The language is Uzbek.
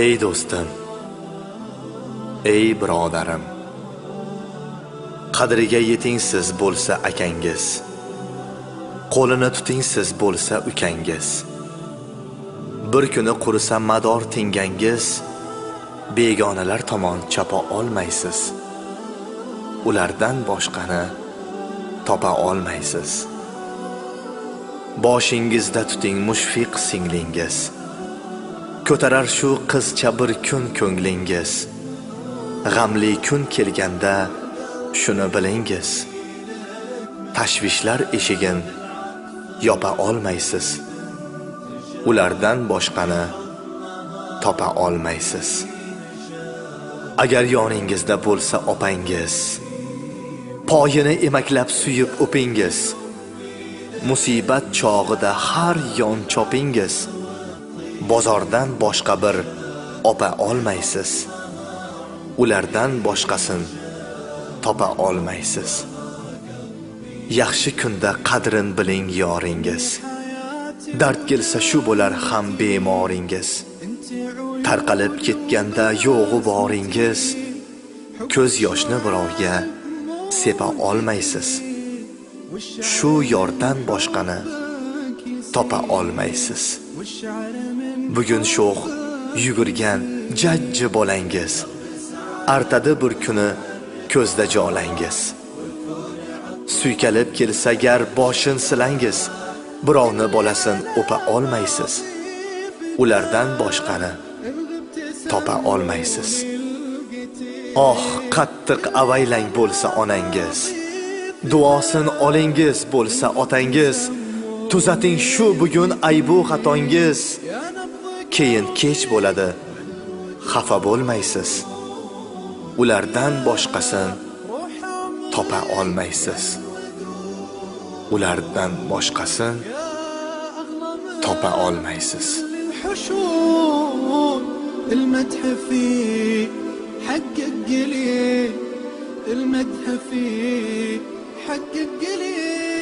Ey do'stim, ey birodarim, qadriga yetingsiz bo'lsa akangiz, qo'lini tutingsiz bo'lsa ukangiz. Bir kuni qurisa mador tengangiz, begonalar tomon chapa olmaysiz. Ulardan boshqani topa olmaysiz. Boshingizda tuting mushfiq singlingiz. Ko'tarar shu qizcha bir kun ko'nglingiz. G'amli kun kelganda shuni bilingiz. Tashvishlar eshigin yopa olmaysiz. Ulardan boshqani topa olmaysiz. Agar yoningizda bo'lsa opangiz, poyini emaklab suyib o'pingiz. Musibat chog'ida har yon chopingiz. Bozordan boshqa bir opa olmaysiz. Ulardan boshqasin topa olmaysiz. Yaxshi kunda qadrin biling yoringiz. Dard kelsa shu bo'lar ham bemoringiz. Tarqalib ketganda yo'g'u boringiz, ko'z yoshni birovga sepa olmaysiz. Shu yordan boshqani topa olmaysiz. Bugun sho'x yugurgan jajji bolangiz, artadi bir kuni ko'zda jolangiz. Suykalib kelsa gar boshin silangiz, birovni bolasin o'pa olmaysiz. Ulardan boshqani topa olmaysiz. Oh, qattiq avaylang bo'lsa onangiz, duosin olingiz bo'lsa otangiz. Tuzating shu bugun aybu xatongiz, keyin kech bo'ladi, xafa bo'lmaysiz. Ulardan boshqasin topa olmaysiz. Ulardan boshqasin topa olmaysiz. المدح في حقك قليل، المدح في حقك قليل.